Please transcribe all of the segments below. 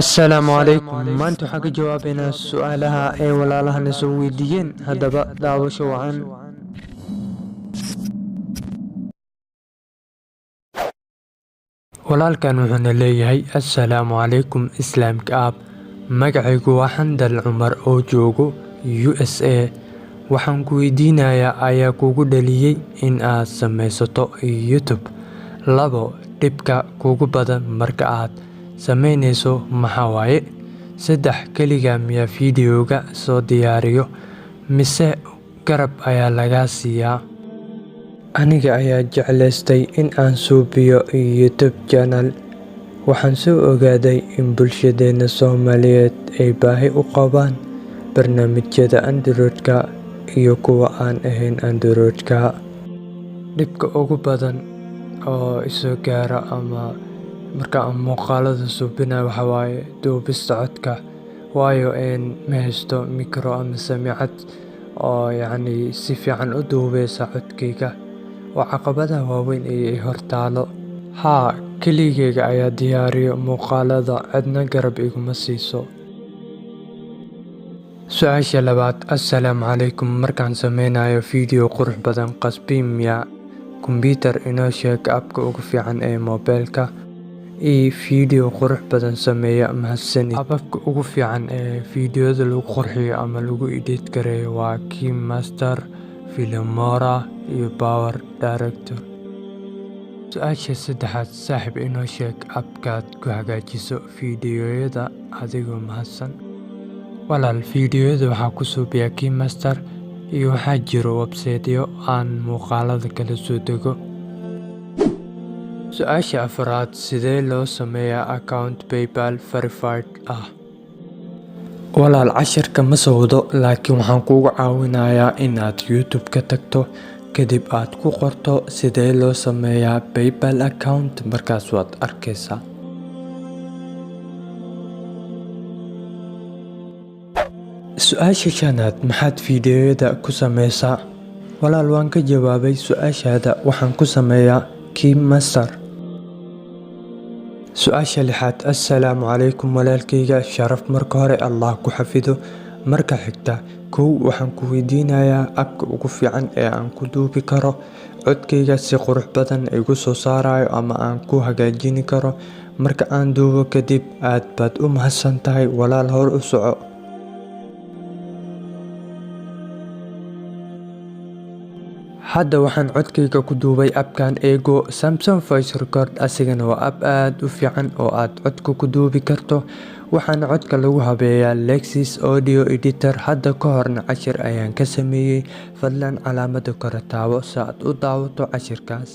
Assalaamu calaykum. Maanta waxaan ka jawaabaynaa su-aalaha ay walaalahana soo weydiiyeen. Haddaba daawasho wacan. Walaalkan wuxuuna leeyahay: "Assalaamu calaykum Islaamka App, magacaygu waa Xandal Cumar oo joogo USA. Waxaan ku weydiinayaa, ayaa kugu dhaliyey in aad samaysato YouTube? Labo, dhibka kugu badan marka aad sameyneyso maxaa waaye? Saddex, keligaa miyaa fiidiyowga soo diyaariyo mise garab ayaa lagaa siiyaa?" Aniga ayaa jeclaystay in aan suubiyo YouTube channel. Waxaan soo ogaaday in bulshadeena Soomaaliyeed ay baahi u qabaan barnaamijyada Android-ka iyo kuwa aan ahayn Android-ka. Dhibka ugu badan oo isoo gaara ama marka aan muuqaalada suubinayo waxaa waaye duubista codka, waayo ma haysto micro ama samiicad oo yacni si fiican u duubeysa codkayga. Waa caqabadaha waaweyn ee i hortaalo. Haa, keligeyga ayaa diyaariyo muuqaalada, cidna garab iguma siiso. Su-aasha labaad: "Assalaamu calaykum, markaan sameynayo video qurux badan qasbi miyaa kombiyuutar? Inoo sheeg app-ka ugu fiican ee moobilka io video qurux badan sameeya. Mahadsanid." App-abka ugu fiican ee fiidiyoda lagu qurxiyo ama lagu edit gareeyo waa KineMaster, Filmora iyo Power Director. Su-aasha saddexaad: "Saaxiib, inoo sheeg app-kaad ku hagaajiso fiidiyoyada adigoo mahadsan." Walaal, fiidiyoyada waxaa ku suubiyaa KineMaster iyo waxaa jiro website-yo aan muuqaalada kala soo dego. Su-aasha afraad: "Sidee loo sameeyaa account PayPal verified ah?" Walaal, cashirka ma soo wado, laakiin waxaan kugu caawinayaa inaad YouTube ka tagto, kadib aad ku qorto "sidee loo sameeyaa PayPal account", markaas waad arkaysaa. Su-aasha shanaad: "Maxaad fiidiyoyada ku sameysaa?" Walaal, waan ka jawaabay su-aashaada, waxaan ku sameeyaa KineMaster. Su-aasha lixaad: "Assalaamu calaykum walaalkayga sharaf, marka hore Allah ku xafido, marka xigta kow waxaan ku weydiinayaa app-ka ugu fiican ee aan ku duubi karo codkayga si qurux badan igu soo saarayo ama aan ku hagaajini karo marka aan duubo kadib. Aad baad u mahadsan tahay walaal, hor u soco." Hadda waxaan codkayga ku duubay app-kan Ego Samsung Voice Record. Asigana waa app aad u fiican oo aad codka ku duubi karto, waxaana codka lagu habeeyaa Lexis Audio Editor. Hadda ka horna cashir ayaan ka sameeyey. Fadlan calaamada kore taabo si aad u daawato cashirkaas.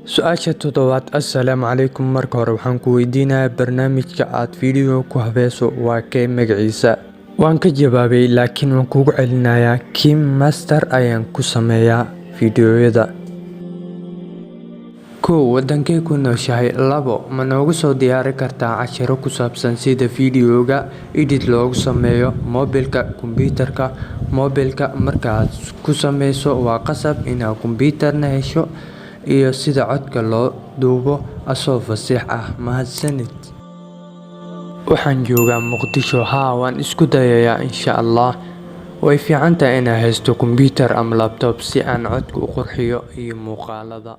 Su-aasha toddobaad: "Assalaamu calaykum, marka hore waxaan ku weydiinayaa barnaamijka aad video ku habeyso waa kee magaciisa?" Waan ka jawaabay, laakiin waan kugu celinayaa: KineMaster ayaan ku sameeyaa fiidiyoyada. Kow, wadankee ku nooshahay? Labo, ma noogu soo diyaari kartaa cashiro ku saabsan sida fiidiyowga edit loogu sameeyo moobilka, kombiyuutarka? Moobilka markaad ku sameyso waa qasab inaad kombiyuutarna hesho. Iyo sida codka loo duubo asoo fasiix ah. Mahadsanid. Waxaan joogaa Muqdisho. Haa, waan isku dayayaa insha Allah. Way fiican tahay inaan haysto kombiyuutar ama laptop si aan codka u qurxiyo iyo muuqaalada.